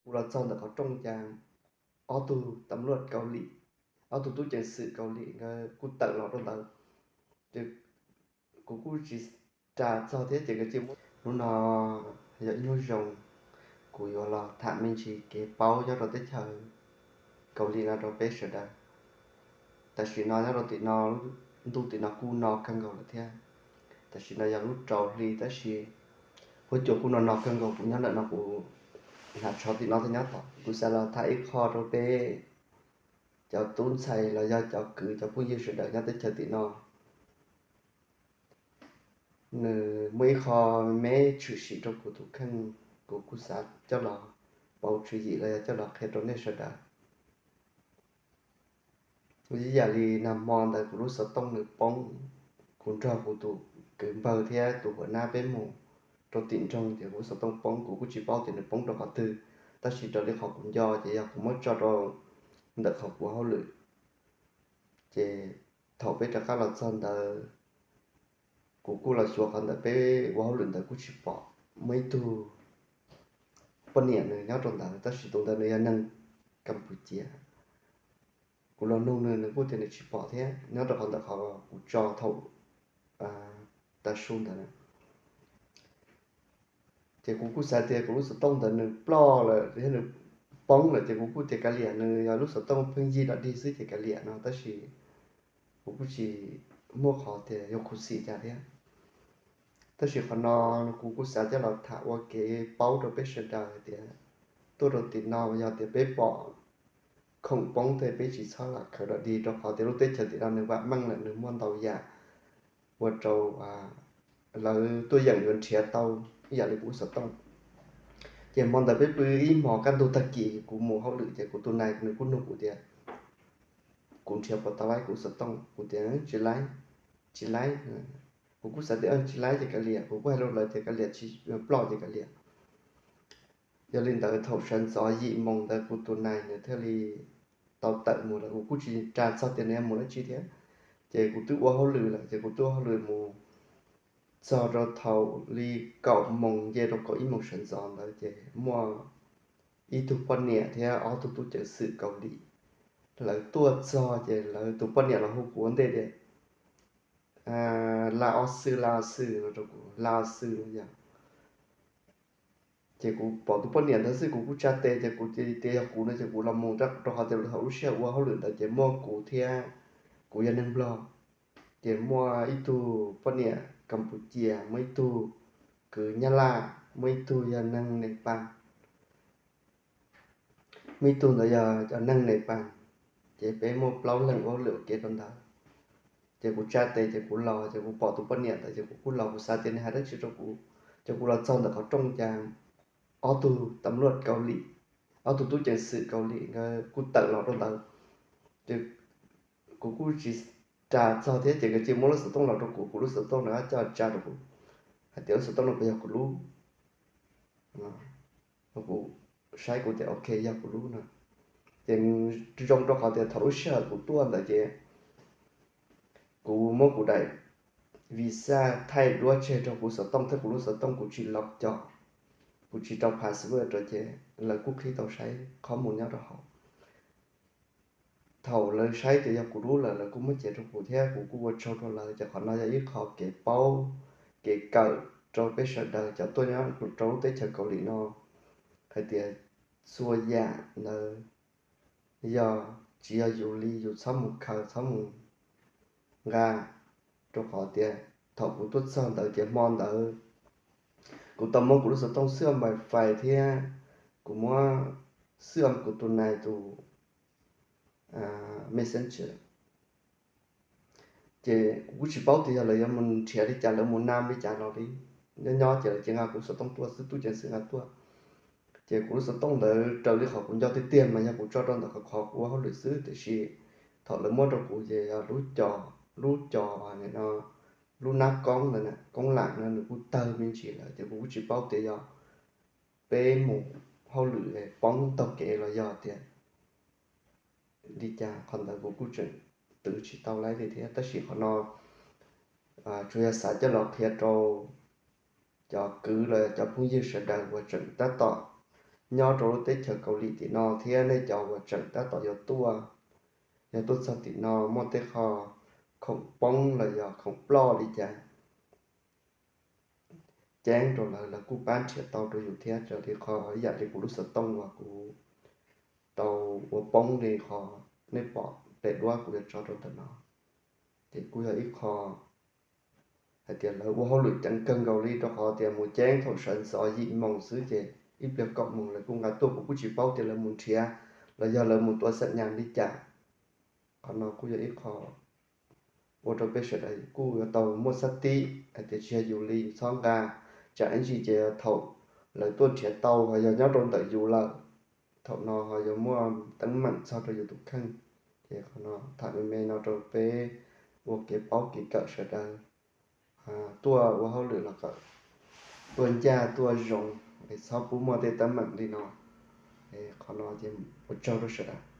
Kuv los txog ntawm qhov rooj cas ob tug tam luaj Kaus Lim, ob tug tub ceev xwm Kaus Lim nkawd kuj tawm los rau ntawd. Ces kuv kuj tsis ras txog thiab ces nkawd cia li muab. Hnub no yog ib hnub zoo, kuv yuav los tham me ntsis kev paub nyob rau teb chaws Kaus Lim no rau peb sawv daws. Tam sim no nyob rau tim no, ntuj tim no kuj no kawg nkaus lawm thiab. Tam sim no yog lub rau hli tab sis huab cua kuj no no kawg nkaus, kuv nyob ntawm no kuv hnav tsho tim no thiab nyob tod. Kuv xav los tham ib qho rau peb cov tub ntxhais los yog cov kwv cov phooj ywg sawv daws nyob teb chaws tim no. Nws muaj ib qho me tshwm sim rau kuv tus kheej, kuv kuj xav coj los pauv tswv yim los yog coj los qhia rau nej sawv daws. Ib yam li nag hmo ntawd kuv lub xov tooj nws poob, kuv nrog kuv tus kwv npawg thiab tus huam nab peb mus rau tim nroog ces kuv lub xov tooj poob, kuv kuj tsis paub tias nws poob rau qhov twg, tab sis raws li qhov kuv nco ces yog kuv muab tso rau ntawm qhov kuv hauj lwm. Ces thaum peb rov qab los txog ntawd, kuv kuj los xyuas qhov ntawm peb ua hauj lwm ntawd kuj tsis pom muaj ib tug poj niam nws nyob rau ntawd, tab sis tus ntawd nws yog neeg Kas Pus Cias. Kuv los nug nws, nws kuj tias nws tsis pom thiab, nyob rau qhov ntawm qhov kuv tso thaum tav su ntawd. Ces kuv kuj xav tias kuv lub xov tooj ntawd nws ploj lawm thiab nws poob lawm ces kuv kuj tias kav liam, nws yog lub xov tooj pheej yig dog dig xwb ces kav liam no, tab sis kuv kuj tsis muaj qhov tias yuav khuv xim cas thiab. Tab sis qhov no kuv kuj xav coj los tham ua kev paub rau peb sawv daws hais tias tuaj rau tim no yog tias peb pom khoom poob tej peb tsis txhob lam khaws dog dig, rau qhov tias lub teb chaws tim no nws vam meej lawm, nws muaj ntau yam ua rau lawv tuaj yeem yuav nrhiav tau ib yam li kuv lub xov tooj. Ces hmo ntawd peb pw ib hmos kaj ntug tag kis kuv mus hauj lwm ces kuv tus nais nws kuj nug kuv tias kuv nrhiav puas tau laib kuv lub xov tooj, kuv tias tsis laib, tsis laib. Kuv kuj xav tias tsis laib ces kav liam, kuv kuj hais rau lawv tias kav liam, tsis ploj ces kav liam. Yog li ntawd thaum sawv ntxov yim moos ntawd kuv tus nais nws thiaj li tau tawm mus lawm, kuv kuj tsis ras txog tias nws yuav mus dab tsi thiab. Ces kuv twb ua hauj lwm lawm, ces kuv twb ua hauj lwm mus txog rau thaum li kaum moos nce rau kaum ib moos sawv ntxov ntawd ces muaj ib tug poj niam thiab ob tug tub ceev xwm Kaus Lim lawv tuaj txog ces lawv tus poj niam los hu kuv ua ntej tias laj ob xwb, laj ob xwb no rau kuv, laj ob xwb no yog. Ces kuv pom tus poj niam ntawd xwb kuv kuj tsa tes ces kuv tias yog kuv no ces kuv los mus, rau qhov tias thaum lub sij hawm ua hauj lwm ntawd ces muaj kuv thiab kuv yog neeg Nplog, ces muaj ib tug poj niam Kas Pus Cias, muaj ib tug kwv Nyab Laj, muaj ib tug yog neeg Nepal. Muaj ib tug ntawd yog cov neeg Nepal, ces peb muaj plaub leeg ua hauj lwm ua ke rau ntawd. Ces kuv tsa tes ces kuv los, ces kuv pom tus poj niam ntawd ces kuv kuj los, kuv xav tias nws hais dab tsi rau kuv. Ces kuv los txog ntawm qhov rooj cas ob tug tam luaj Kaus Lim, ob tug tub ceev xwm Kaus Lim nkawd kuj tawm los rau ntawd. Ces kuv kuj tsis ras txog thiab ces nkawd cia li muab lub xov tooj los rau kuv, kuv lub xov tooj na coj tsa rau kuv hais tias lub xov tooj no puas yog kuv lub. Kuv saib kuv tias ok yog kuv lub no. Ces zoo rau qhov tias thaum lub sij hawm kuv tuaj ntawd ces kuv muab kuv daim visa thaij duab tseg rau kuv xov tooj thiab kuv lub xov tooj kuv tsis lock coj, kuv tsis rau password rau ces lawv kuj qhib tau saib qhov mus nyob rau hauv. Thaum lawv saib tias yog kuv lub lawm lawv kuj muab cev rau kuv thiab kuv kuj ua tsaug rau lawv. Ces qhov no yog ib qho kev paub, kev kawm rau peb sawv daws cov tuaj nyob rau lub teb chaws Kaus Lim no hais tias txhua yam ntawd yog tsis yog yus li yus txhob mus khaws txhob mus nqa, rau qhov tias thaum kuv tuaj txog ntawd ces hmo ntawd kuv tau muab kuv lub xov tooj xwb, wifi thiab kuv muab xwb kuv tus nais tus messenger. Ces kuv kuj tsis paub tias yog lawv yuav mus nrhiav li cas, lawv mus nam li cas los li. Nyob nyob ces lawv cia nqa kuv xov tooj tuaj xwb, tub ceev xwm nqa tuaj. Ces kuv lub xov tooj ntawd raws li qhov kuv nco tiag tiag mas yog kuv tso rau ntawm qhov kuv ua hauj lwm xwb, tiam sis thaum lawv muab rau kuv ces yog lub co, lub co no, lub nab koob ntawd, koob lam no nws kuj tawg me ntsis lawm ces kuv kuj tsis paub tias yog peb mus hauj lwm poob taug kev los yog tias li cas, qhov ntawd kuv kuj tseem twv tsis tau laib li thiab. Tab sis qhov no tsuas yog xav coj los qhia rau cov kwv los cov phooj ywg sawv daws uas tseem tab tom nyob rau lub teb chaws Kaus Lim tim no thiab nej cov uas tseem tab tom yuav tuaj, yog tuaj txog tim no muaj tej qho khoom poob los yog khoom ploj li cas ceeb rau lawv, lawv kuj pab nrhiav tau rau yus thiab. Raws li qhov ib yam li kuv lub xov tooj uas kuv tau ua poob li qhov nej pom pem duab kuv yuav tso rau ntawm no, ces kuj yog ib qho hais tias lawv ua hauj lwm ceev kawg nkaus li, rau qhov tias mus ceeb thaum sawv ntxov yim moos xwb ces ib pliag kaum moos lawv kuj nqa tuaj. Kuv kuj tsis paub tias lawv mus nrhiav los yog lawv mus tua xam nyas li cas. Qhov no kuj yog ib qho ua rau peb sawv daws kuj yuav tau muaj xab tib hais tias tsis yog yus li yus txhob nqa, tsam ib ntsis ces thaum lawv tuaj nrhiav tau ho yog nyob rau ntawm yus lawm, thaum no ho yuav muaj teeb meem txog rau yus tus kheej. Ces qhov no tham me me no rau peb ua kev paub kev kawm sawv daws tuaj ua hauj lwm los kom tuaj ncaj tuaj zoo, es txhob pub muaj tej teeb meem li no. Qhov no ces ua tsaug rau sawv daws.